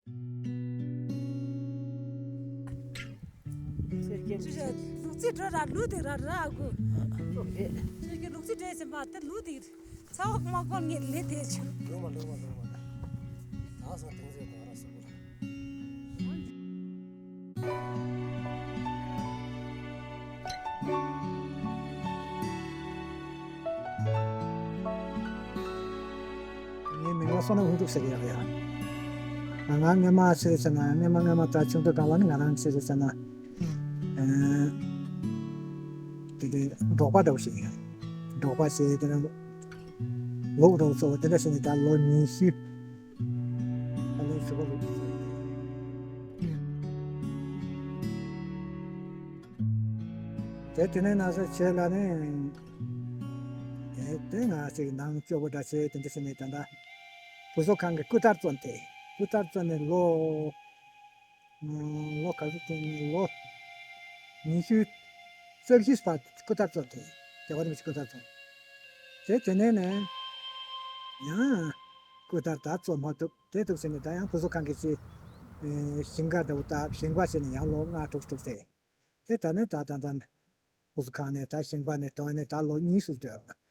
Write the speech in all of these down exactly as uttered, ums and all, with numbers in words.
ལུག་རྫི་འགྲོ་ར་ལུག་དེ་ར་ར་གོ། ལུག་རྫི་འགྲོ་ཟིན་པ་དེ་ལུག་དེ་ཚ་བ་མ་གོ་ངེད་ལས་དེ་བྱུང་། ལོ་མ་ལོ་མ་ལོ་མ་ད། ད་སང་དེང་ཟེར་དང་ར་སོ་གོ། ངའི་མིང་ལ་བསོད་ནམས་ལྷུན་གྲུབ་ཟེར་གྱི་ཡོད་ཡ། ང་ང་སྔོན་མ་ཟེར་ཟེར་ན་སྔོན་མ་སྔོན་མ་ད་ཆུང་དུས་སྒང་ལ་ནི་ང་རང་ཟེར་ཟེར་ན། ཨ། དེ་དེ་འབྲོག་པ་འདྲ་བོ་ཞིག་ཡིན། འབྲོག་པ་ཟེར་དེ་ནི་ལོ་འདྲ་བོ་ཚོ་དེ་འདྲ་ཞིག་ནི་ད་ལོ་ཉི་ཤུ། ད་ལོ་ཉི་ཤུ་པ་ལོ། དེ་དེ་ནས་ན་ཟེར་བྱས་ལ་ནི། དེ་དེ་ང་ཅིག་ནང་སྐྱོ་བོ་འདྲ་བྱས་དེ་འདྲ་བྱས་ནས་ད་ལྟ་བུ་གསོ་ཁང་གི་སྐུ་དར་བཙོན་ཏེ། སྐུ་དར་བཙོན་ནས་ལོ། ལོ་ག་ཚོད་བཙོན་ནས་ལོ། ཉི་ཤུ་རྩ་བཞི་བར་སྐུ་དར་བཙོན་ཏེ། རྒྱལ་བ་རིན་པོ་ཆེ་སྐུ་དར་བཙོན། དེ་དེ་ནས་ནས། ཡང་། སྐུ་དར་ད་བཙོན་མ་ཐུབ་དེ་ཐུབ་ཟིན་ནས་ད་ཡང་བུ་གསོ་ཁང་གི་ཅིག་ཞིང་ཁ་འདྲ་བོ་ད་ཞིང་པ་བྱས་ནས་ཡང་ལོ་ལྔ་དྲུག་དྲུག་ཏེ། དེ་ད་ནི་ད་ད་ད་ཕུ་སུ་ཁང་ནས་ད་ཞིང་པ་ནས་དོན་ནས་ད་ལོ་གཉིས་སུ་སྡོད།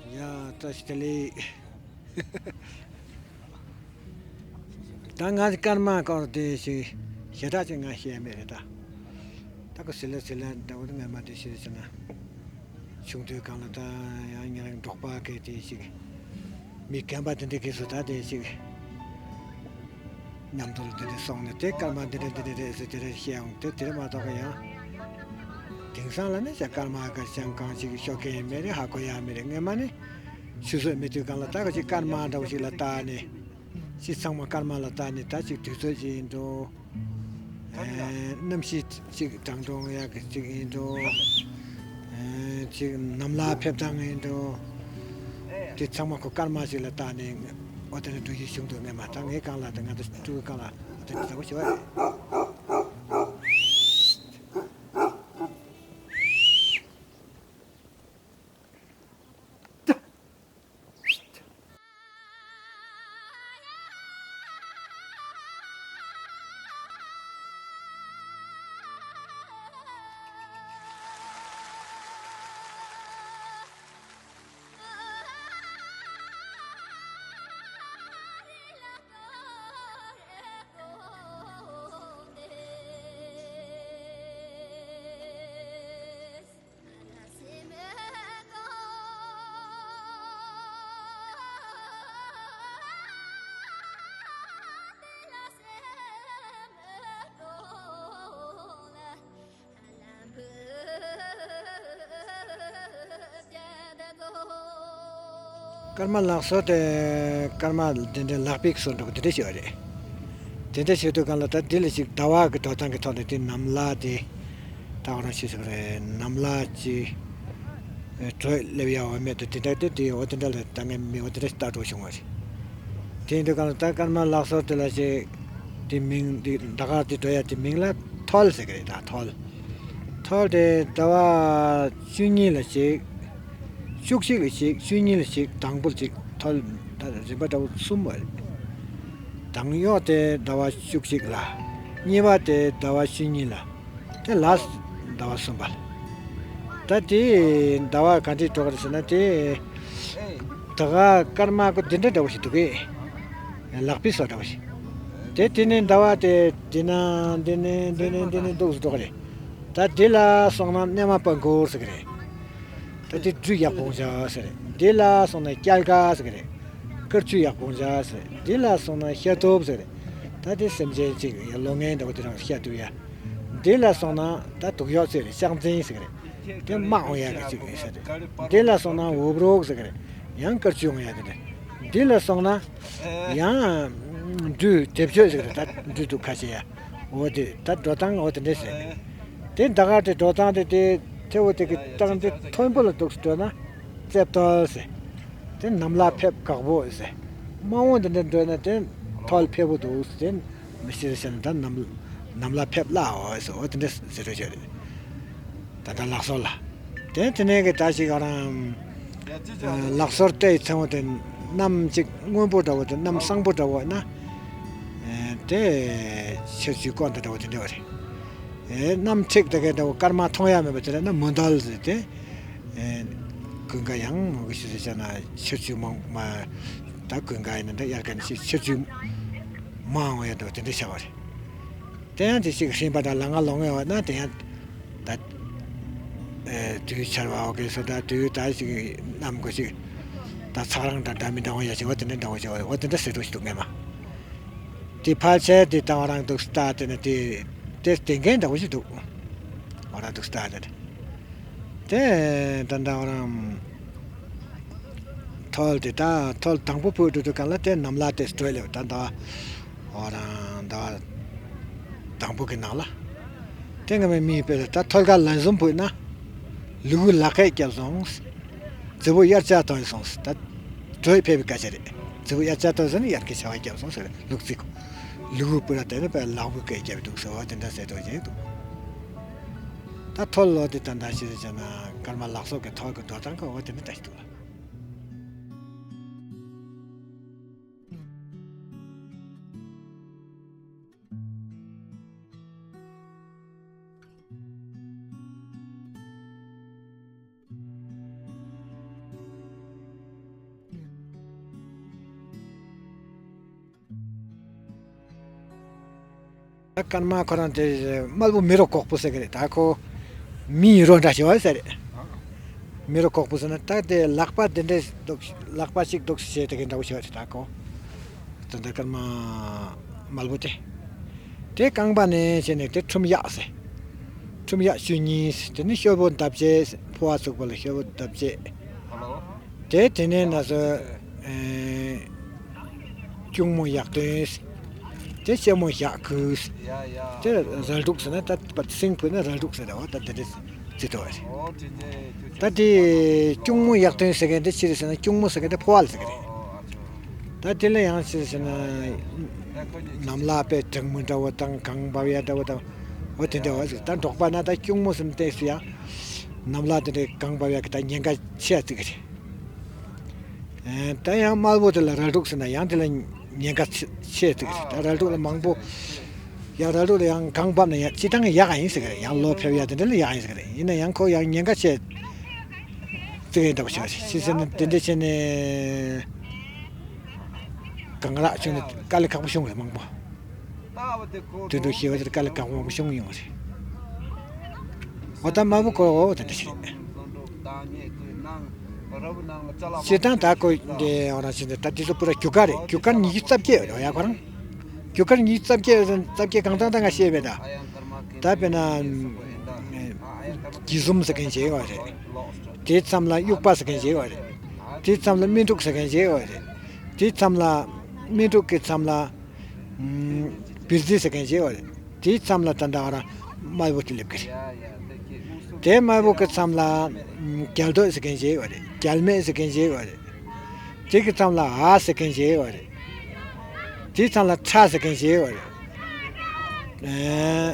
ཡ། བཀྲ་ཤིས་བདེ་ལེགས། ད་ང་སྐར་མ་སྐོར་དེ་ཞིག་ཞེ་དྲག་ཅིག་ང་ཤེས་མེད་རེད་ད། ད་ཁོ་ཟི་ལ་ཟི་ལ་འདྲ་བོ་ངས་མ་དེ་ཤེས་ཟེར་ན། ཆུང་དུས་སྒང་ལ་ད་ཡང་ཉེ་རང་འབྲོག་པ་གི་དེ་ཞིག་མི་རྒན་པ་དེ་འདྲ་གིས་སུ་ད་དེ་ཞིག་མཉམ་དུ་ལ་དེ་འདྲ་སོང་ནས་དེ་སྐར་མ་འདི་འདྲ་འདི་འདྲ་རེད་ཟེར་དེ་འདྲ་བཤད་ཡོང་དེ་དེ་མ་གཏོགས་ཀྱི་ཡང་། དེང་སང་ལ་ནི་ཅག་སྐར་མ་ག་ཅང་གང་ཞིག་ཤོག་མཁན་མེད་རེད། ཧ་གོ་ཡ་མེད་རེད། སྔོན་མ་ནི་ཆུ་ཚོད་མེད་དུས་སྒང་ལ་ད་ག་ཅིག་སྐར་མ་འདྲ་བོ་ཞིག་ལ་བལྟས་ནས་ཅི་ཚང་མ་སྐར་མ་ལ་བལྟས་ནས་ད་ཅིག་དུས་ཚོད་ཅིག་ཡིན་འགྲོ། ཨེ། གནམ་གཤིས་ཅིག་གྲང་གྲང་ཡག་གི་ཅིག་ཡིན་འགྲོ། ཨེ། ཅིག་ནམ་ལངས་ཕེབས་སྟངས་ཡིན་འགྲོ། དེ་ཚང་མ་ཁོ་སྐར་མ་ཞིག་ལ་བལྟས་ནས་འོ་དེ་ནས་འགྲོ་རྒྱུ་བྱུང་འདུག་ངས་མ་ད་ངའི་སྒང་ལ་དང་ང་ཚོ་ཕྲུ་གུའི་སྒང་ལ་འོ་དེ་འདྲ་བོ་ཞིག་རེད། སྐར་མ་ལག་བཟོ་དེ་སྐར་མ་དེ་འདྲའི་ལག་པས་བཟོ་འགྲོ་གི་དེ་འདྲ་ཞིག་རེད། དེ་འདྲ་བྱེད་དུས་སྒང་ལ་ད་འདི་ལ་ཅིག་ཟླ་བ་གི་འགྲོ་སྟངས་ཀྱི་ཐོག་ནས་དེ་ནམ་ལངས་དེ་ད་ཁོ་རང་ཤེས་ཟེར་གི་རེད། ནམ་ལངས་ཅིག་བྲོས་སླེབས་ཡ་འོ་མེད་དུ་དེ་འདྲ་དེ་དེ་འོ་དེ་འདྲ་ལ་ད་ངས་མི་འོ་དེ་འདྲ་ཞིག་ལྟ་འགྲོ་བྱུང་བ་རེད། དེ་ཡིན་དུས་སྒང་ལ་ད་སྐར་མ་ལག་བཟོ་དེ་ལ་ཅིག་དེ་མིང་དེ་ཟླ་སྐར་དེ་འགྲོ་ཡ་དེ་མིང་ལ་ཐོལ་ཟེར་གི་རེད། ད་ཐོལ། ཐོལ་དེ་ཟླ་བ་བཅུ་གཉིས་ལ་གཅིག་བཅུ་གཅིག་ལ་གཅིག་བཅུ་གཉིས་ལ་གཅིག་དང་པོ་གཅིག་ཐོལ། ད་རིམ་པ་འདྲ་བོ་གསུམ་པ་རེད། དང་གཡོག་དེ་ཟླ་བ་བཅུ་གཅིག་ལ། གཉིས་པ་དེ་ཟླ་བ་བཅུ་གཉིས་ལ། དེ་ལ་སི་ ཟླ་བ་གསུམ་པ་ལ། ད་དེ་ཟླ་བ་ག་འདྲས་འགྲོ་གི་རེད་ཟེར་ན་དེ། ད་ག་སྐར་མ་ཀོ་འདི་འདྲ་འདྲ་བོ་ཞིག་འདུག་གས། ལག་པའི་སོ་འདྲ་བོ་ཞིག་དེ་དེ་ནས་ཟླ་བ་དེ་འདི་ན་འདི་ནས་འདི་ནས་འདི་ནས་འདུག་སེ་འགྲོ་གི་རེད། ད་འདི་ལ་སོང་ན་གནས་མ་པ་འགོར་ཟེར་གི་རེད། ད་དེ་སྦྲུལ་ཡག་པོ་འཇག་ཟེར། འདི་ལ་སོང་ན་སྐྱ་ཀ་ཟེར་གི་རེད། དཀར་ཆུ་ཡག་པོ་འཇག་ཟེར། འདི་ལ་སོང་ན་ཤ་ཐུབ་ཟེར། ད་དེ་སེམས་ཅན་གཅིག་ཡ་ལོ་ངན་འདྲ་བོ་དེ་རང་ཤ་ཐུབ་ཡ། འདི་ལ་སོང་ན་ད་དུག་ཡོག་ཚོད་རེད་ཤག་འཛིན་ཟེར་གི་རེད། དེ་དམག་འོང་ཡ་གི་གཅིག་ཡིན་ས་རེད། འདི་ལ་སོང་ན་འུབ་རོག་ཟེར་གི་རེད། ཡང་དཀར་ཆུ་འོང་ཡ་དེ་རེད། འདི་ལ་སོང་ན་ཡང་སྦྲུལ་དེབ་ཆོས་ཟེར་གི་རེད། ད་སྦྲུལ་འདུག་ཁ་ཤས་ཡ། འོ་དེ་ད་འགྲོ་སྟངས་འོ་དེ་འདྲས་ཟེར། དེ་ད་ག་དེ་འགྲོ་སྟངས་དེ་དེ་ཐེ་བོ་དེ་གི་སྟངས་དེ་མཐོན་པོ་ལ་འདུག་སེ་འགྲོ་ན་རྩེབ་ཐོལ་ཟེར། དེ་གནམ་ལ་ཕེབས་དཀགས་པོ་ཟེར། དམའ་བོ་འདི་འདྲ་འགྲོ་ན་དེ་ཐོལ་ཕེབས་པོ་འདུག་ཟེར། དེ་མི་ཤེས་ཟེར་ན་ད་གནམ་གནམ་ལ་ཕེབས་སླ་འོ་ཟེར་འོ་དེ་འདྲ་ཟེར་འགྲོ་ཆོག་རེད། ད་ལྟ་ལག་སོར་ལ། དེ་དེ་ནས་གི་ད་ཅིག་ཨ་རང་། ལག་སོར་ལྟའི་མཚན་མོ་དེ་གནམ་གཅིག་སྔོན་པོ་འདྲ་བོ་དེ་གནམ་སང་པོ་འདྲ་བོ་ན། དེ་ཆར་ཆུ་སྐོར་འདྲ་འདྲ་བོ་དེ་འདྲ་བ་རེད། གནམ་འཁྲིག་དེ་གའི་འདྲ་བོ་སྐར་མ་མཐོང་ཡ་མེད་པ་དེ་ལ་ན་མུན་དལ་ཟེར་ཏེ། ཀུན་དགའ་ཡང་མོ་གི་ཤུ་ཟེར་བྱ་ན་ཆར་ཆུ་མང་མ། ད་ཀུན་དགའ་ཡིན་ན་འདྲ་དབྱར་ཁ་ནས་ཆར་ཆུ་མང་བ་ཡ་འདྲ་བོ་དེ་འདྲ་བྱ་བ་རེད། དེ་ཡང་དེ་ཞིག་ཧྲིན་པ་དང་ལ་ང་ལོང་ངེ་བ་ན་དེ་ཡང་ད་དུས་ཆར་བ་འོ་གེ་སོ་ད་དུས་ད་ཞིག་གནམ་གོ་ཞིག་ད་ཚག་རང་འདྲ་འདྲ་མི་འདྲ་བ་ཡ་ཞིག་བ་དེ་འདྲ་འདྲ་བ་ཞིག་བ་དེ་འདྲ་ཟེར་འགྲོ་ཞིག་འདུག་ངེ་མ། དེ་ཕལ་ཆེར་དེ་ད་བ་རང་འདུག་སྟ་དེ་ནི་དེ་དེ་དེ་འགན་འདྲ་བ་ཞིག་འདུག་བ་རང་འདུག་སྟ་དེ་དེ་ད་འདྲ་བ་རང་། ཐོལ་དེ་ད་ཐོལ་དང་པོ་བུད་འགྲོ་དུས་གང་ལ་དེ་གནམ་ལ་དེ་སྤྲོད་ལེ་ད་ད་འོ་རང་ད་དང་པོ་གི་ནང་ལ་དེ་ང་མའི་མིའི་དཔེ་ལ་ད་ཐོལ་ག་ལན་གསུམ་བུད་ན་ལུ་གུ་ལ་ཁད་བརྒྱབ་སོང་། རྫི་བོ་དབྱར་ལྕགས་ཐོན་སོང་ད་དྲོད་ཕེབས་པའི་སྐད་ཆ་རེད། རྫི་བོ་དབྱར་ལྕགས་ཐོན་སོང་ནི་དབྱར་ཁའི་བྱ་བ་བརྒྱབ་སོང་ཟེར་ལུག་རྫི་གོ། ལུ་གུ་སྤུ་ར་དེ་ནི་དཔེ་ལག་བུ་སྐད་བརྒྱབ་འདུག་ཟེར་བ་དེ་འདྲ་ཟེར་དོ་བྱེད་འདུག་ད་ཐོལ་ལོ་དེ་ད་ད་ཤི་རེ་བྱ་ན་སྐར་མ་ལག་སོགས་ཀྱི་ཐོལ་གི་འགྲོ་སྟངས་ཀ་འོ་དེ་འདྲ་ལྟ་ཞིག་འདུག་ལ། ད་སྐར་མ་ཁོ་རང་དེ་དམར་པོ་མི་རོ་ལྐོག་པོ་ཟེར་གི་རེད། ད་ཁོ་མིའི་རོ་འདྲ་ཞིག་བ་ཟེར་རེད། མི་རོ་ལྐོག་པོ་ཟེར་ན་ད་དེ་ལག་པ་དེ་འདྲས་འདུག་ལག་པ་གཅིག་འདུག་བྱས་དེ་གི་འདྲ་བོ་ཞིག་བ་རེད། ད་ཁོ་ད་ད་སྐར་མ་དམར་པོ་དེ་དེ་རྐང་པ་ནས་བྱས་ནས་དེ་ཁྲོམ་གཡག་ཟེར། ཁྲོམ་གཡག་བཅུ་གཉིས་དེ་ནི་ཤོ་བོ་འདབ་ཆས་ཕོ་བ་ཚུགས་པ་ལ་ཤོ་བོ་འདབ་ཆས། དེ་དེ་ནས་ན་སོ། ཨེ། སྐྱུང་མོ་ཡག་སྟོན། དེ་ལྕེ་མོ་ཞག་གུས། དེ་རལ་གྲུག་ཟེར་ན་ད་པ་སིང་ཕུ་ན་རལ་གྲུག་ཟེར་བ་ད་དེ་འདྲ་ཅི་ཐོ་བ་རེད། ད་དེ་སྐྱུང་མོ་ཡག་སྟོན་ཟེར་མཁན་དེ་ཅི་རེད་ཟེར་ན་སྐྱུང་མོ་ཟེར་མཁན་དེ་ཕོ་བ་ལ་ཟེར་གི་རེད། ད་དེ་ལ་ཡང་ཅི་རེད་ཟེར་ན། ནམ་ལ་པའི་གྲང་མོ་འདྲ་བོ་དང་གངས་འབབ་ཡ་འདྲ་བོ་དང་། འོ་དེ་འདྲ་བ་ཟེར་ད་འབྲོག་པ་ན་ད་སྐྱུང་མོ་ཟེར་ན་ཏོག་ཙམ་ཡང་། ནམ་ལ་དེ་འདྲའི་གངས་འབབ་ཡ་གི་ད་ཉེན་ཁ་ཆེ་ཡ་ཅིག་རེད། ད་ཡང་དམར་པོ་དེ་ལ་རལ་གྲུག་ཟེར་ན་ཡང་དེ་ལ་ཉེན་ཁ་ཆེ་ཆེ་ཟིག་རེད། ད་རལ་གྲུག་ལ་མང་པོ་ཡང་རལ་གྲུག་ལ་ཡང་གངས་བབས་ན་ཡང་སྤྱི་བཏང་ཡག་ཡིན་ཟེར་གི་རེད། ཡང་ལོ་ཕེབས་ཡ་དེ་འདྲ་ལ་ཡག་ཡིན་ཟེར་གི་རེད། ཡིན་ན་ཡང་ཁོ་ཡང་ཉེན་ཁ་ཆེ་ཟིག་ཡིན་འདྲ་པོ་ཞིག་རེད། ཅི་ཟེར་ན་དེ་འདྲ་བྱས་ནས་གངས་རག་བྱུང་ནས་དཀའ་ལས་ཁག་པོ་བྱུང་རེད་མང་པོ། དུད་འགྲོ་ཞེས་པ་དེར་དཀའ་ལས་ཁག་པོ་མང་པོ་བྱུང་ཡོང་བ་རེད། འོ་ད་དམར་པོ་ཁོ་འོ་དེ་འདྲ་ཞིག་རེད། སྤྱིར་བཏང་ད་ཁོ་འདི་འོ་རང་བཞིན་དུ་ད་འདི་ཚོ་པུ་ར་རྒྱུ་སྐར་རེད། རྒྱུ་སྐར་ཉི་ཤུ་རྩ་བརྒྱད་ཡོད་ཡ་ཁོ་རང་། རྒྱུ་སྐར་ཉི་ཤུ་རྩ་བརྒྱད་ཡོད་རྩ་བརྒྱད་གང་ཚང་ད་ང་ཤེས་པས་ད། ད་དཔེར་ན་གྱི་ཟུམ་ཟེར་མཁན་ཅིག་ཡོད་རེད། དེའི་མཚམས་ལ་དབྱུག་པ་ཟེར་མཁན་ཅིག་ཡོད་རེད། དེའི་མཚམས་ལ་སྨིན་དྲུག་ཟེར་མཁན་ཅིག་ཡོད་རེད། དེའི་མཚམས་ལ་སྨིན་དྲུག་གི་མཚམས་ལ། བིར་ཛི་ཟེར་མཁན་ཞིག་ཡོད་རེད། དེའི་མཚམས་ལ་ད་ལྟ་ང་རང་དམར་པོ་དེ་སླེབས་ཀྱི་རེད། དེའི་དམར་པོ་གི་མཚམས་ལ་རྒྱལ་རྡོ་ཟེར་མཁན་ཞིག་ཡོད་རེད། རྒྱལ་མེ་ཟེར་མཁན་ཞིག་ཡོད་རེད། དེ་གི་མཚམས་ལ་འ་ཟེར་མཁན་ཞིག་ཡོད་རེད། དེའི་མཚམས་ལ་ཁྲ་ཟེར་མཁན་ཞིག་ཡོད་རེད། ཨེ།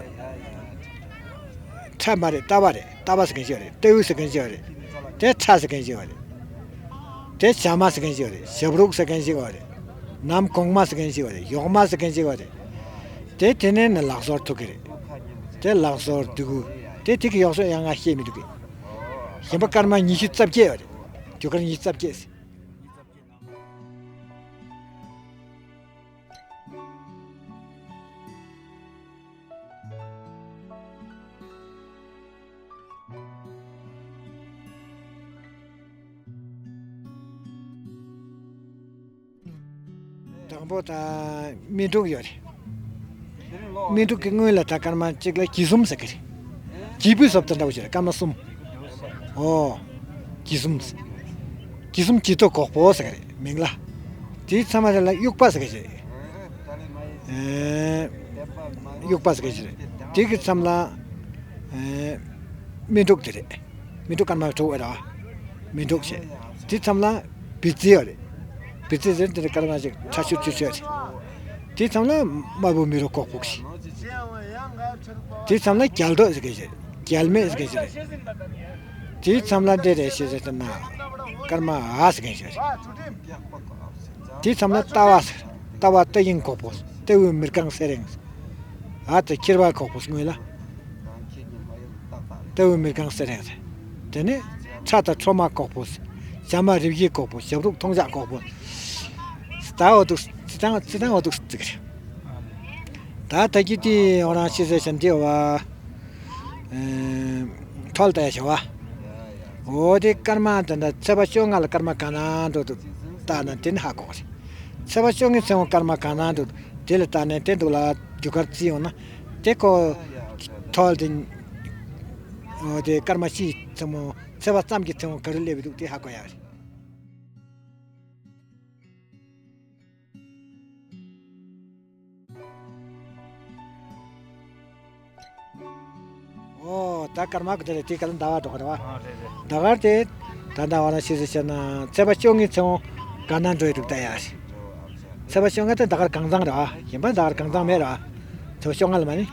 ཁྲ་མ་རེད། རྟ་པ་རེད། རྟ་པ་ཟེར་མཁན་ཞིག་ཡོད་རེད། རྟའུ་ཟེར་མཁན་ཞིག་ཡོད་རེད། དེ་ཁྲ་ཟེར་མཁན་ཞིག་ཡོད་རེད། དེ་བྱ་མ་ཟེར་མཁན་ཞིག་ཡོད་རེད། ཞབས་རུག་ཟེར་མཁན་ཞིག་ཡོད་རེད། ནམ་གུང་མ་ཟེར་མཁན་ཞིག་ཡོད་རེད། ཡོག་མ་ཟེར་མཁན་ཞིག་ཡོད་རེད། དེ་དེ་ནས་ནི་ལག་སོར་ཐུག་གི་རེད། དེ་ལག་སོར་དུ་གུ། དེ་དེ་གི་ཡག་སོ་ཡང་ང་ཤེས་མི་འདུག་གི། གཞན་པ་སྐར་མ་ཉི་ཤུ་རྩ་བརྒྱད་ཡོད་རེད། རྒྱུ་སྐར་ཉི་ཤུ་རྩ་བརྒྱད་ཟེར། དང་པོ་ད་སྨིན་དྲུག་ཡོད་རེད། སྨིན་དྲུག་གི་སྔོན་ལ་ད་སྐར་མ་གཅིག་ལ་གྱི་གཟུམ་ཟེར་གི་རེད། གྱི་སྦུབ་སོབ་ད་འདྲ་བོ་ཞིག་རེད། སྐར་མ་གསུམ། ཨོ། གྱི་གཟུམ། གྱི་གཟུམ་གྱི་ཏོ་གོག་པོ་ཟེར་གི་རེད་མིང་ལ། དེའི་མཚམས་མ་དེ་ལ་དབྱུག་པ་ཟེར་གི་རེད། ཨེ། དབྱུག་པ་ཟེར་གི་རེད། དེ་གི་མཚམས་ལ། ཨེ། སྨིན་དྲུག་དེ་རེད། སྨིན་དྲུག་སྐར་མ་དྲུག་རེད་བ། སྨིན་དྲུག་བྱས། དེ་མཚམས་ལ་བི་ཙི་ཡོད་རེད། བི་ཙི་ཟེར་དེ་རེད་སྐར་མ་ཞིག་ཁྲ་ཤུར་ཤུར་ཤུར་རེད། དེ་མཚམས་ལ་དམར་པོ་མེ་རོ་གོག་པོ་ཞིག་དེ་མཚམས་ལ་རྒྱལ་རྡོ་ཟེར་གི་ཞིག་རྒྱལ་མེ་ཟེར་གི་ཞིག་རེད། དེའི་མཚམས་ལ་འདི་རེད་ཞེས་ཟེར་ན། སྐར་མ་འ་ཟེར་མཁན་ཞིག་རེད། དེའི་མཚམས་ལ་ལྟ་བ་ཟེར། ལྟ་བ་ལྟ་ཡིན་གོག་པོ། ལྟེ་བའི་མི་རྐང་སེ་རེངས། འ་དེ་འཁྱེར་བ་གོག་པོ་སྔོན་ལ། ལྟེ་བའི་མི་རྐང་སེ་རེངས་ཟེར། དེ་ནས་ཁྲ་དང་ཁྲོ་མ་གོག་པོ་ཟེར། བྱ་མ་རིག་བྱེད་གོག་པོ། བྱ་ཕྲུག་མཐོང་རྒྱ་གོག་པོ། ད་འོ་འདུག་ཙི་ཏང་ཙི་ཏང་འོ་འདུག་ཙི་གི་རེད། ད་ད་གི་དེ་འོ་རང་ཤི་ཟེར་བྱ་འདི་བ། ཨེ། ཁྲོལ་ཏེ་བྱ་བ། འོ་དེ་སྐར་མ་དེ་འདྲ་ཚེས་པ་བཅོ་ལྔ་ལ་སྐར་མ་གང་ན་འགྲོ་འདུག་ལྟ་ན་དེ་ནི་ཧ་གོ་རེད། ཚེས་པ་བཅོ་ལྔའི་ཚེས་འོང་སྐར་མ་གང་ན་འགྲོ་འདུག་དེ་ལ་ལྟ་ནས་དེ་འདུག་ལ་རྒྱུ་སྐར་བརྩིས་ཡོང་ན་དེ་ཁོ་ཁྲོལ་ཏེ། འོ་དེ་སྐར་མ་ཕྱིའི་ཚེས་མོ་ཚེས་པ་ཙམ་གྱི་ཚེས་འོང་ག་རེ་སླེབས་འདུག་དེ་ཧ་གོ་ཡ་རེད། ཨོ། ད་སྐར་མ་གི་དེ་རེད། དེ་ག་ལ་ཟླ་བ་འགྲོ་གི་རེད་བ། ཟླ་སྐར་དེ་ད་ལྟ་བ་ན་ཤེས་སུ་བཤད་ན་ཚེས་པ་བཅོ་ལྔའི་ཚེས་འོང་ག་ན་འགྲོ་ཡི་འདུག་ལྟ་ཡ། ཚེས་པ་བཅོ་ལྔ་དེ་ཟླ་སྐར་གང་བཟང་རེད་བ། གཞན་པ་ཟླ་སྐར་གང་བཟང་མེད་རེད་བ། ཚེས་པ་བཅོ་ལྔ་ལ་མ་ནི།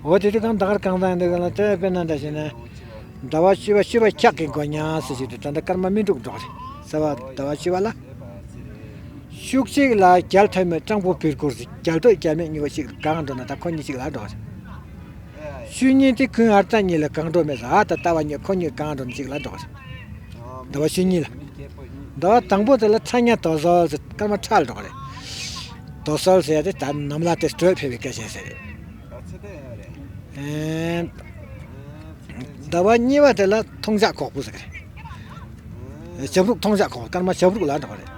འོ་དེ་དུས་གང་ཟླ་སྐར་གང་བཟང་ཡིན་འདུག་ག་ལ་དེ་དཔེར་ན་འདྲ་བྱས་ན། ཟླ་བ་བཅུ་པ་བཅུ་པ་འཁྱག་གི་མགོ་ཉ་ཟེར་ཞིག་དེ་ད་ལྟ་སྐར་མ་སྨིན་དྲུག་འགྲོ་རེད། ཚེས་པ་ཟླ་བ་བཅུ་པ་ལ། ཤུག་གཅིག་ལ་རྒྱལ་ཐོན་མེད་སྤྲང་པོ་བིར་ཀུར་ཟེར། རྒྱལ་རྡོ་རྒྱལ་མེད་གཉིས་པོ་གཅིག་གང་འགྲོ་ན་ད་ཁོ་གཉིས་གཅིག་ལ་འགྲོ་རེད། ཤུ་གཉིས་དེ་ཁོན་ཨར་ཏ་གཉིས་ལ་གང་འགྲོ་མེད་ཟེར། ཨ་ད་ལྟ་བ་གཉིས་ཁོ་གཉིས་གང་འགྲོ་ན་གཅིག་ལ་འགྲོ་རེད། ཟླ་བ་ཤུ་གཉིས་ལ། ཟླ་བ་དང་པོ་དེ་ལ་ཁྲ་ཉ་དོ་ཟོལ་ཟེར་སྐར་མ་ཁྲ་ལ་འགྲོ་རེད། དོ་ཟོལ་ཟེར་ཡ་དེ་ད་ནམ་ལ་དེ་སྤྲོད་ཕེབས་པའི་སྐད་ཆ་ཟེར་རེད། ཨེ། ཟླ་བ་གཉིས་པ་དེ་ལ་མཐོང་རྒྱ་གོག་པོ་ཟེར་གི་རེད། བྱ་ཕྲུག་མཐོང་རྒྱ་གོག་སྐར་མ་བྱ་ཕྲུག་ལ་འགྲོ་གི་རེད།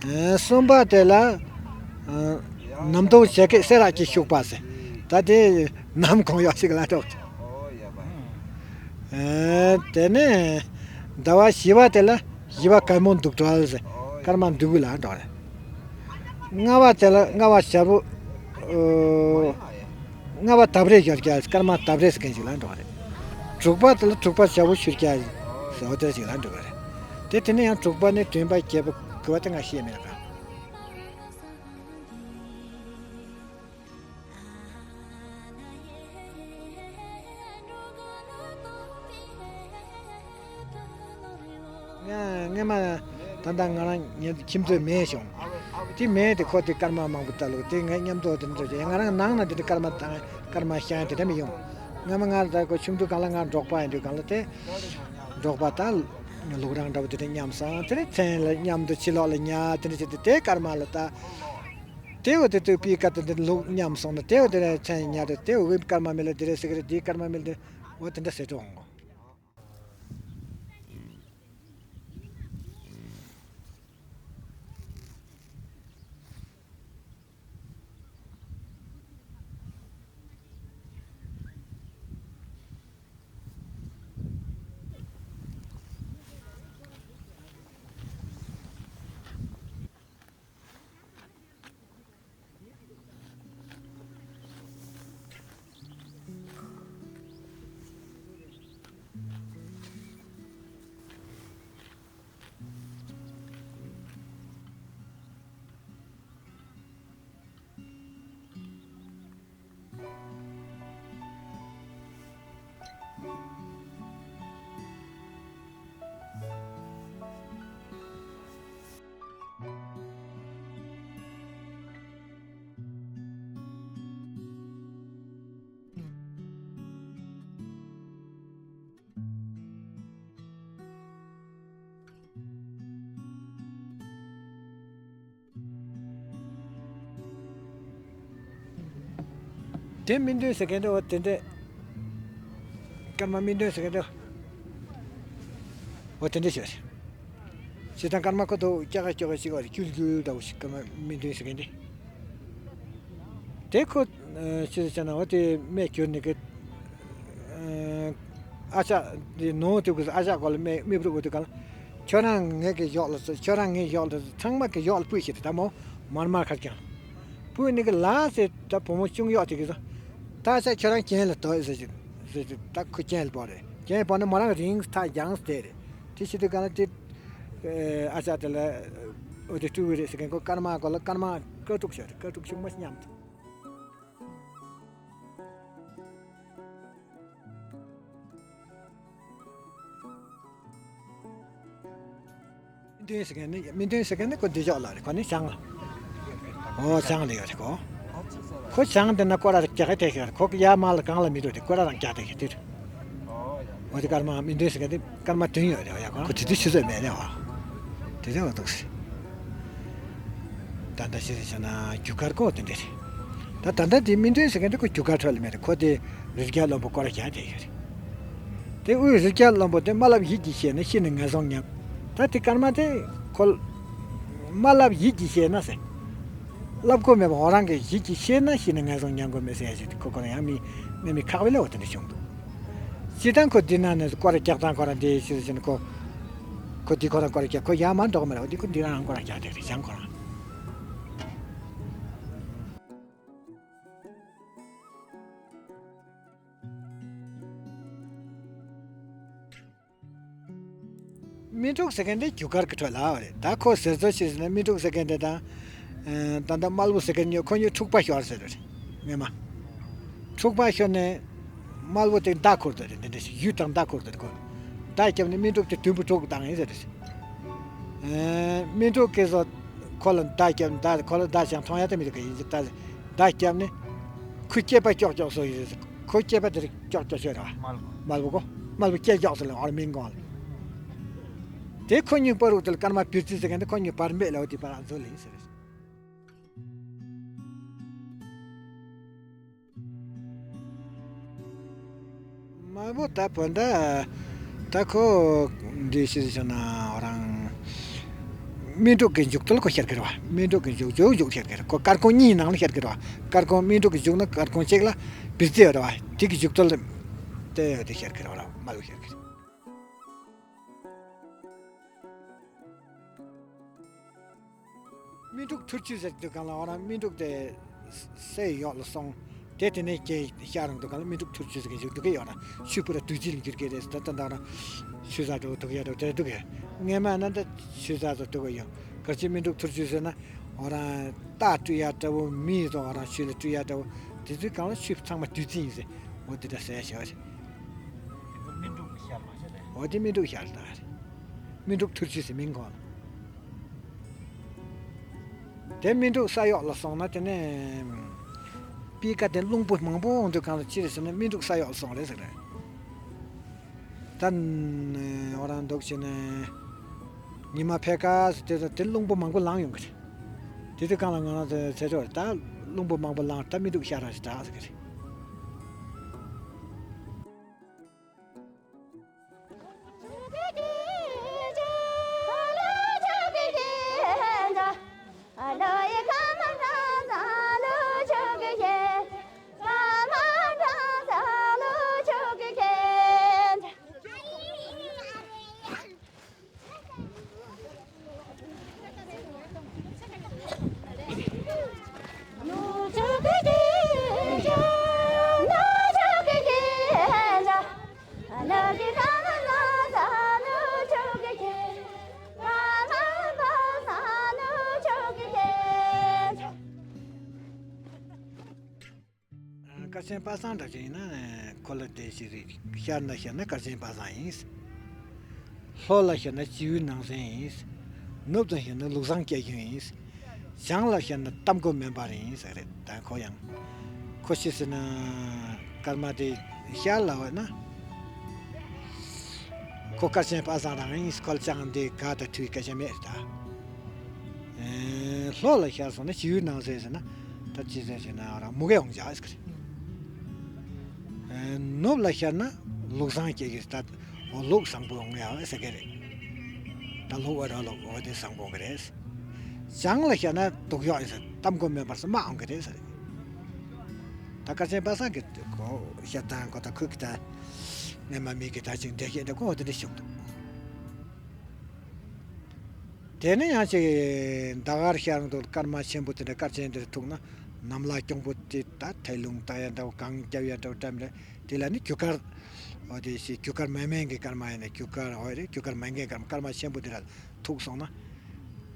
ཨེ། གསུམ་པ་དེ་ལ། ཨ། ནམ་སྟོང་ཞལ་སྐད་སེ་རག་གི་ཤུག་པ་ཟེར། ད་དེ་ནམ་གང་ཡོད་ཞིག་ལ་འགྲོ་གི་རེད། ཨེ། དེ་ནས་ཟླ་བ་བཞི་པ་དེ་ལ་བཞི་པ་དཀར་མོ་འདུག་གྲོལ་ཟེར་སྐར་མ་འདུག་ལ་འགྲོ་གི་རེད། ལྔ་པ་དེ་ལ་ལྔ་པ་ཞབས་བྲོ། ཨོ། ལྔ་པ་འདབ་རེ་ཞོར་རྒྱ་སྐར་མ་འདབ་རེ་ཟེར་མཁན་ཞིག་ལ་འགྲོ་བ་རེད། དྲུག་པ་དེ་ལ་དྲུག་པ་ཞབས་བྲོ་ཤུར་རྒྱ་ཟེར་འོ་དེ་ཞིག་ལ་འགྲོ་བ་རེད། དེ་དེ་ནས་ཡང་དྲུག་པ་ནས་བདུན་པ་བརྒྱད་པ་དགུ་པ་དེ་ང་ཤེས་མེད་ལ། ང་སྔས་མ་ད་ལྟ་ང་རང་ཉལ་ཁྱིམ་ཚོད་མེད་བྱུང་། དེ་མེད་དེ་ཁོ་དེ་སྐར་མ་མང་པོ་ལྟ་ལུགས་དེ་ངའི་མཉམ་དུ་དེ་འདྲ་ང་རང་ནང་ན་དེ་འདྲ་སྐར་མ་དང་སྐར་མ་ཤང་དེ་འདྲ་མི་ཡོང་། སྔ་མ་ང་ད་ཁོ་ཆུང་དུས་གང་ལ་ང་འབྲོག་པ་ཡིན་དུས་གང་ལ་དེ་འབྲོག་པ་དང་ལུག་རང་འདྲ་བོ་དེ་འདྲ་མཉམ་སོང་དེ་ནས་མཚན་ལ་མཉམ་དུ་ཕྱི་ལོགས་ལ་ཉལ་དེ་འདྲ་བྱས་ཏེ་དེ་སྐར་མ་ལ་ལྟ། དེ་འོ་དེ་དུས་པའི་སྐབས་དེ་འདི་ལུག་མཉམ་སོང་ན་དེ་འོ་དེ་ནས་མཚན་ཉར་དུ་དེ་འོ་གི་སྐར་མ་མི་ལ་དེ་རེད་ཟེར་གི་རེད། དེའི་སྐར་མ་མི་ལ་དེ་འོ་དེ་འདྲ་ཟེར་འགྲོ་འོང་གོ། དེ་སྨིན་དོན་ཟེར་མཁན་དེ་འོ་དེ་འདྲས། སྐར་མ་སྨིན་དོན་ཟེར་མཁན་དེ་འོ་དེ་འདྲས་ཤོད། སྤྱིར་བཏང་སྐར་མ་ཁོ་ཐོག་སྐྱ་ཀ་སྐྱོ་ཀ་ཞིག་བ་རེད། ཀྱུ་ལུ་ལུ་འདྲ་བོ་ཞིག་སྐར་མ་སྨིན་དོན་ཟེར་མཁན་དེ། དེ་ཁོ་ཅི་ཟེར་ན་འོ་དེ་སྨད་གྱུར་ནས་གི་ཨ་ཅག་དེ་ནོར་དེ་གི་ཨ་ཅག་གོ་ལ་སྨད་སྨད་བུ་རུ་འོ་དེ་ག་ལ། ཁྱོད་རང་ངེད་ཀྱི་གཡོག་ལ་ཁྱོད་རང་ངའི་གཡོག་ལ་ཚང་མ་གི་གཡོག་ལ་སྤུས་ཤིག་ད་མོ་མར་མར་ཁར་ཀྱང་། སྤུས་ནི་གི་ལ་ཟེར་ད་བུ་མོ་ཅུང་གཡོག་དེ་གི་ཟ། ད་ས་ཁྱོད་རང་གྱེན་ལ་དོ་ཟེར་ཅིག་ཟེར་ཅིག་ད་ཁོ་གྱེན་ལ་བོར་རེད། གྱེན་བོར་ནི་མོ་རང་རིང་ཐག་རྒྱང་སྟེ་རེད། དེ་ཤི་དུས་ག་ལ་དེ་ཨ་ཅག་དེ་ལ་འོ་དེ་སྤྲུལ་བའི་རེད་ཟེར་མཁན་ཁོ་སྐར་མ་གོ་ལ་སྐར་མ་དཀའ་སྡུག་ཤོར་རེད། དཀའ་སྡུག་ཤུགས་མ་ཤི་སྙམ་དུ། སྨིན་དོན་ཟེར་མཁན་ནི་སྨིན་དོན་ཟེར་མཁན་ནི་ཁོ་འདི་ཕྱོགས་ལ་རེད། ཁོ་ནི་བྱང་ལ། ཨོ་བྱང་ལ་ཡོད་རེད་ཁོ། ཁོ་བྱང་དེ་ན་སྐོར་ར་རྒྱག་གི་བསྡད་ཤག་རེད། ཁོ་ཡ་མ་ལ་གང་ལ་མི་འགྲོ་དེ་སྐོར་ར་རང་རྒྱག་བསྡད་ཤག་དེ་རེད། ཨོ་དེ་སྐར་མ་སྨིན་དོན་ཟེར་མཁན་དེ་སྐར་མ་བདུན་ཡོད་རེད། ཡ་ཁོ་ཁོ་དེ་དུས་ཆུ་ཚོད་མེད་ནས་ཨོ། དེ་དུས་འོ་འདུག་སེ། ད་ལྟ་ཤེས་ཟིན་བྱས་ན་རྒྱུ་སྐར་ཀོ་དེ་འདྲ་རེད། ད་ད་ལྟ་དེ་སྨིན་དོན་ཟེར་མཁན་དེ་ཁོ་རྒྱུ་སྐར་ཁྲོད་ལ་མེད་རེད། ཁོ་དེ་རི་རྒྱལ་བློན་པོ་སྐོར་ར་རྒྱག་བསྡད་ཡོད་རེད། དེ་དབུས་རི་རྒྱལ་བློན་པོ་དེ་མ་བསླབས་ཡིད་ཀྱིས་ཤེས་ན་ཤི་ནས་ངན་སོང་མྱང་། ད་དེ་སྐར་མ་དེ་ཁོ་མ་བསླབས་ཡིད་ཀྱིས་ཤེས་ན་ཟེར། བསླབ་དགོས་མེད་པ་འོ་རང་གིས་ཡིད་ཀྱིས་ཤེས་ན་ཤི་ནས་ངན་སོང་མྱང་དགོས་མེད་ཟེར་ཡ་ཞིག་དེ་ཁོ་ཁོ་རང་ཡང་མི་མི་མི་ཁག་པའི་ལ་འོ་དེ་འདྲ་བྱུང་འདུག་སྤྱིར་བཏང་ཁོ་འདི་ན་ནས་སྐོར་ར་རྒྱག་སྟངས་ཁོ་རང་འདི་ཤི་ཟིན་ཁོ། ཁོ་འདི་ཁོ་རང་སྐོར་ར་རྒྱག་ཁོ་ཡར་མར་འགྲོ་གི་མ་རེད། འོ་འདི་ཁོ་འདི་རང་རང་སྐོར་ར་རྒྱག་བསྡད་རེད་བྱང་ཁོ་རང་། སྨིན་དྲུག་ཟེར་མཁན་དེ་རྒྱུ་སྐར་གྱི་ཁྲོད་ལ་བ་རེད། ད་ཁོ་ཟེར་ཚོ་ཤེས་ཟིན་ན་སྨིན་དྲུག་ཟེར་མཁན་དེ་དང་། ད་ལྟ་དམར་པོ་ཟེར་མཁན་ཉོ་ཁོ་ཉོ་འཁྲུག་པ་ཤོར་ཟེར་རེད་སྔོན་མ། འཁྲུག་པ་ཤོར་ནས་དམར་པོ་དེ་མདའ་ཁུར་དོ་རེད། འདི་འདྲ་ཞིག་ཡུལ་དང་མདའ་ཁུར་དོ་རེད་ཁོ། མདའ་བརྒྱབ་ནས་སྨིན་དྲུག་དེ་དུམ་བུ་དྲུག་བཏང་ཡིན་ཟེར་རེད། སྨིན་དྲུག་གིས་སོ་ཁོ་ལ་མདའ་བརྒྱབ་མདའ་ཁོ་ལ་མདའ་ཞང་མཐོང་ཡ་དེ་མི་འདུག་གི་ཡིན་ད་མདའ་བརྒྱབ་ནས་ཁོའི་སྐེད་པ་ཀྱོག་ཀྱོག་བཟོ་ཡིན་ཟེར། ཁོའི་སྐེད་པ་དེ་རིགས་ཀྱོག་ཀྱོག་བཟོས་ར་བ། དམར་པོ་ཁོ་དམར་པོ་སྐེ་ཀྱོག་ཟེར་ལ་ཨོར་མིན་གོང་ལ། དེ་ཁོ་གཉིས་པ་རུག་དེ་ལ་སྐར་མ་བིར་ཙི་ཟེར་མཁན་དེ་ཁོ་གཉིས་བར་མེད་ལ་འོ་དེ་བར་འཛུལ་ཡིན་ཟེར། དམར་པོ་ད་བོད་ཟླ་ད་ཁོ་འདི་ཤེས་ཟེར་ན་རང་སྨིན་དྲུག་གི་མཇུག་ཏུ་ཁོ་ཤར་གི་རེད་བ། སྨིན་དྲུག་གི་མཇུག་མཇུག་མཇུག་ཤར་གི་རེད། ཁོ་སྐར་ཁུང་གཉིས་ནང་ལ་ཤར་གི་རེད་བ། སྐར་ཁུང་སྨིན་དྲུག་གི་མཇུག་ན་སྐར་ཁུང་གཅིག་ལ་བིར་ཙི་ཡོད་རེད་བ། དེ་གི་མཇུག་ཏུ་ལ་དེ་ཡོད་དེ་ཤར་གི་རེད་བ། དམར་པོ་ཤར་གི་རེད། སྨིན་དྲུག་ཐུར་ཆུ་ཟེར་དུས་གང་ལ་འོ་རང་སྨིན་དྲུག་དེ་སའི་འོག་ལ་སོང་། དེ་དེ་ནས་རྒྱས་ཤར་རང་དུ་གང་ལ་སྨིན་དྲུག་ཐུར་ཆུ་ཟེར་གི་འཇུག་འདུག་གི་ཡོད་ར། ཆུ་སྤུ་ར་དུས་ཚིགས་ལ་འགྱུར་གི་རེད་ཟེར། ད་ད་ད་ར་ཆུ་ཟ་འགྲོ་འདུག་ཡ་འགྲོ་དེ་འདུག་གི། སྔས་མ་ན་ད་ཆུ་ཟ་ཟ་འདུག་གི་ཡོད། གར་ཆེ་སྨིན་དྲུག་ཐུར་ཆུ་ཟེར་ན་འོ་རང་རྟ་སྤྲུ་ཡ་འདྲ་བོ་མི་ཡི་ཐོག་འོ་རང་ཆུ་ལ་སྤྲུ་ཡ་འདྲ་བོ་དེ་ཚོའི་གང་ལ་ཆུ་ཚང་མ་དུས་ཚིགས་ཡིན་ཟེར། འོ་དེ་འདྲ་ཟེར་ཡ་ཞེ་བ་རེད། སྨིན་དྲུག་གི་ཤར་མ་ཤར་རེད། འོ་དེ་སྨིན་དྲུག་ཤར་ད་རེད། སྨིན་དྲུག་ཐུར་ཆུ་ཟེར་མིང་གོ་ལ། དེ་སྨིན་དྲུག་ས་འོག་ལ་སོང་ན་དེ་ནས་པི་ཀ་དེ་རླུང་བུ་མང་པོ་འོང་དུས་གང་ལ་ཅི་རེད་ཟེར་ན་སྨིན་དྲུག་ས་འོག་ལ་སོང་རེད་ཟེར་རེད། ད་འོ་རང་འདུག་བྱས་ནས་ཉི་མ་ཕེབས་ཀ་ཟེར་དེ་དེ་རླུང་བུ་མང་པོ་ལངས་ཡོང་གི་རེད། དེ་དུས་གང་ལ་ང་རང་ཚོ་ཚེ་སྲོག་རེད། ད་རླུང་བུ་མང་པོ་ལངས་ད་སྨིན་དྲུག་ཤར་ར་ཞིག་གྲགས་ཟེར་གི་རེད། སྐར་ཆེན་པ་སངས་འདྲ་ཅན་ཡིན་ན་ཁོ་ལ་དེ་ཞིག་རེད། ཤར་ན་ཤར་ན་སྐར་ཆེན་པ་སངས་ཡིན། ལྷོ་ལ་ཤར་ན་སྤྱི་བོའི་ནང་གསེས་ཡིན། ནུབ་ཏུ་ཤར་ན་ལུག་བཟང་སྐྱེ་རྒྱུ་ཡིན། བྱང་ལ་ཤར་ན་གཏམ་སྒོ་མེ་འབར་ཡིན་ཟེར་རེད། ད་ཁོ་ཡང་ཁོ་ཤི་ཟེར་ན་སྐར་མ་དེ་ཤར་ལ་བ་ན། ཁོ་སྐར་ཆེན་པ་སངས་རང་ཡིན། སྐོལ་ཅང་དེ་ག་ད་ཐུའི་སྐད་ཆ་མེད་ད། ལྷོ་ལ་ཤར་སོང་ན་སྤྱི་བོའི་ནང་གསེས་ཟེར་ན་ད་ཅི་ཟེར་ཟེར་ན་རང་མུ་གེ་འོང་ཇག་ཟེར། ནུབ་ལ་ཤར་ན་ལུགས་བཟང་སྐྱེ་གི་ད། འོ་ལུགས་བཟང་པོ་ཡོང་ཡ་ཟེར་གི་རེད། ད་ལུགས་འོ་ར་ལུགས་འོ་དེ་བཟང་པོ་གི་རེད། བྱང་ལ་ཤར་ན་སྡུག་གཡོག་ཡིན་ཟེར་གཏམ་གོ་མེད་པར་སུ་མ་འོང་གི་རེད་ཟེར། ད་སྐར་ཆེན་པ་སངས་ཀྱི་གོ་བཤད་སྟངས་གོ་ད་ཁུག་གི་ད། སྔ་མ་མི་གི་ད་ཅིག་འདྲ་བཤད་འདྲ་གོ་འོ་དེ་འདྲ་བྱུང་འདུག་དེ་ནས་ཡང་ཅིག་ཟླ་གར་ཤར་འདུག་སྐར་མ་ཆེན་པོ་དེ་འདྲ་སྐར་ཆེན་དེར་ཐུག་ན་གནམ་ལ་གྱོང་པོ་དེ་ད་ཐལ་རླུང་ལྟ་ཡ་འདྲ་བོ་གངས་རྒྱབ་ཡ་འདྲ་བོ་འདྲ་མི་འདྲ་དེ་ལ་ནི་རྒྱུ་སྐར། འོ་དེ་ཞིག་རྒྱུ་སྐར་མ་མེད་མཁན་གྱི་སྐར་མ་ཡིན་ན་རྒྱུ་སྐར་འོ་རེད་རྒྱུ་སྐར་མ་མཁན་སྐར་མ་སྐར་མ་ཆེན་པོ་དེ་ལ་ཐུག་སོང་ན།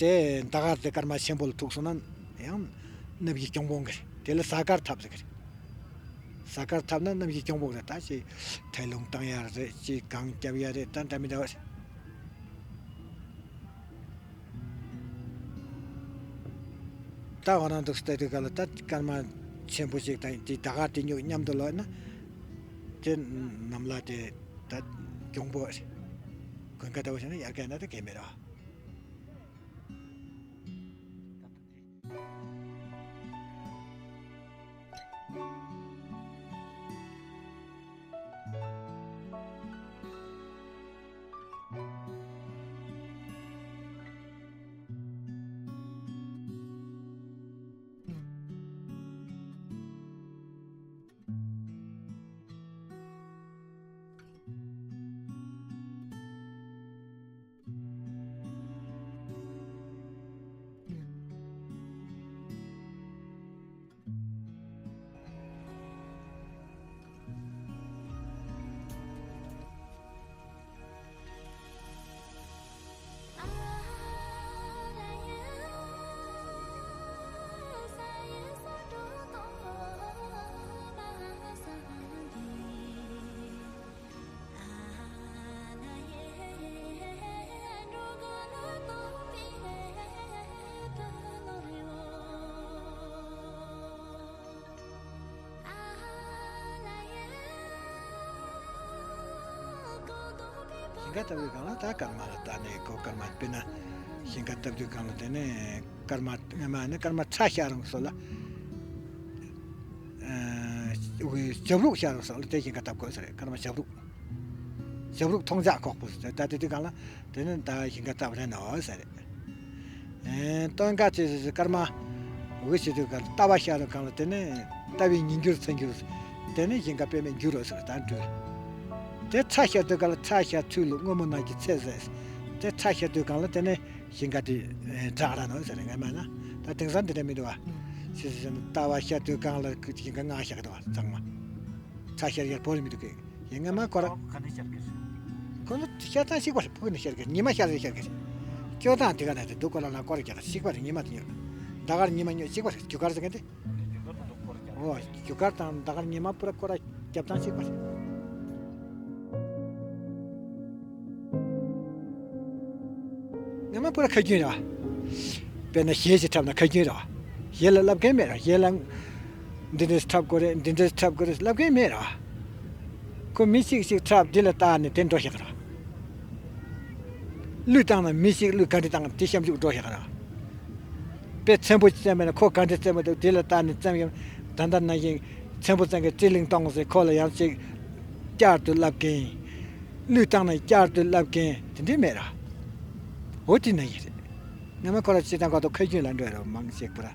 དེ་ཟླ་གར་དེ་སྐར་མ་ཆེན་པོ་ལ་ཐུག་སོང་ན་ཡང་གནམ་གྱི་གྱོང་པོ་འགེར་དེ་ལ་གཟའ་སྐར་འཐབ་ཟེར་གི་རེད། གཟའ་སྐར་འཐབ་ན་གནམ་གྱི་གྱོང་པོ་རེད་ད་ཅིག་ཐལ་རླུང་བཏང་ཡ་རེད་ཅིག་གངས་རྒྱབ་ཡ་རེད་ད་འདྲ་མི་འདྲ་བ་རེད། ད་ང་རང་འདུག་ལྟ་དུས་ག་ལ་ད་སྐར་མ་ཆེན་པོ་ཞིག་དང་དེ་ཟླ་ག་དེ་ཉུག་མཉམ་དུ་ལོག་ན་དེ་ནམ་ལ་དེ་ད་གྱོང་པོ་རེད། དགུན་ཁ་ལྟ་བུ་བྱས་ན་དབྱར་ཁ་ཡིན་ན་ད་གལ་མེད་རེད། ཞིང་ཁ་ལྟ་བུའི་སྒང་ལ་ད་སྐར་མ་ལ་ལྟ་ནས་གོ་སྐར་མ་དཔེར་ན་ཞིང་ཁ་ལྟ་བུའི་སྒང་ལ་དེ་ནས་སྐར་མ་སྔ་མ་ནི་སྐར་མ་ཚ་ཤར་རུང་སོགས་ལ། ཨ་ཞབས་རུག་ཤར་རུང་སོགས་ལ་དེ་ཞིང་ཁ་ལྟ་དགོས་ཟེར་རེད་སྐར་མ་ཞབས་རུག་ཞབས་རུག་མཐོང་ཆ་ཁོག་པོ་ཟེར་ད་དེ་དུས་སྒང་ལ་དེ་ནི་ད་ཞིང་ཁ་ལྟ་བ་རེད་ནོ་ཟེར་རེད། ཨེ་སྟོན་ཁ་ཅེས་ཟེར་སྐར་མ། འོ་ཟེར་དུས་སྒང་ལ་ལྟ་བ་ཤར་རུང་སྒང་ལ་དེ་ནི་ལྟ་བའི་ཉིས་འགྱུར་མཚན་འགྱུར། དེ་ནི་ཞིང་ཁ་དཔེ་མེད་འགྱུར་རོ་ཟེར་ད་འགྲུལ། དེ་ཚ་ཤར་དུས་སྒང་ལ་ཚ་ཤར་ཚུལ་ལུ་སྔོན་མོ་ནང་གི་ཚེ་ཟེར། དེ་ཚ་ཤར་དུས་སྒང་ལ་དེ་ནི་ཞིང་ཁ་དེ་བྲག་ར་ནོ་ཟེར་ངས་མ་ན། ད་དེང་སང་འདི་འདྲ་མི་འདུག་བ། ཟེར་ཟེར་ཟེར་ན་ལྟ་བ་ཤར་དུས་སྒང་ལ་ཞིང་ཁ་སྔ་ཤར་གི་འདུག་བ་ཚང་མ། ཚ་ཤར་ཡར་བོར་མི་འདུག་གི་ཡིན་ངས་མ་སྐོར། ག་ནས་ཤར་གི་རེད། ཁོ་ཚོ་ཤར་སྟངས་གཅིག་པ་རེད་ཕུག་ནས་ཤར་གི་ཉི་མ་ཤར་རེ་ཤར་གི་རེད། སྐྱོ་སྟངས་དེ་ག་ནས་རེད་འདུག་ཁོ་ལ་ལ་སྐོར་རྒྱག་གི་གཅིག་པ་རེད་ཉི་མ་དེ་ཉོ། ཟླ་གར་ཉི་མ་ཉོ་གཅིག་པ་རེད་རྒྱུ་སྐར་ཟེར་མཁན་དེ། འོ་རྒྱུ་སྐར་དང་ཟླ་གར་ཉི་མ་པུ་ར་སྐོར་ར་རྒྱབ་སྟངས་གཅིག་པ་རེད། ངས་མ་པུ་ར་ཁ་རྒྱུན་རེད་བ། དཔེར་ན་གཞས་ཅིག་འཁྲབ་ན་ཁ་རྒྱུན་རེད་བ། གཞས་ལ་བསླབ་མཁན་མེད་ར་གཞས་ལ། འདི་འདྲས་འཁྲབ་དགོས་རེད་འདི་འདྲས་འཁྲབ་དགོས་རེད་བསླབ་མཁན་མེད་ར། ཁོ་མི་གཅིག་གཅིག་འཁྲབ་འདི་ལ་བལྟས་ནས་དེ་འགྲོ་ཤག་ར། གླུ་བཏང་ན་མི་གཅིག་གླུ་ག་འདྲ་བཏང་དེ་གཤམ་འཇུག་འགྲོ་ཤག་ར། དཔེ་ཚེམ་པོ་ཅིག་བཙེམས་པས་ན་ཁོ་ག་འདྲ་བཙེམ་པ་འདུག་དེ་ལ་བལྟས་ནས་བཙེམ་ཡོང་ད་ལྟ་ནང་བཞིན་ཚེམ་པོ་བཙེམ་མཁན་ཙི་ལིང་གཏོང་ཟེར་ཁོ་ལ་ཡང་ཅིག་བསྐྱར་དུ་བསླབ་མཁན། གླུ་བཏང་ན་བསྐྱར་དུ་བསླབ་མཁན་དེ་འདྲས་མེད་ར། འོ་དེ་ནང་བཞིན་རེད། སྔ་མ་ཁོ་ར་སྤྱི་བཏང་ཁོ་ཐོག་ཁ་རྒྱུན་ལ་འགྲོ་ཡ་ར་མང་ཞིག་པུ་ར།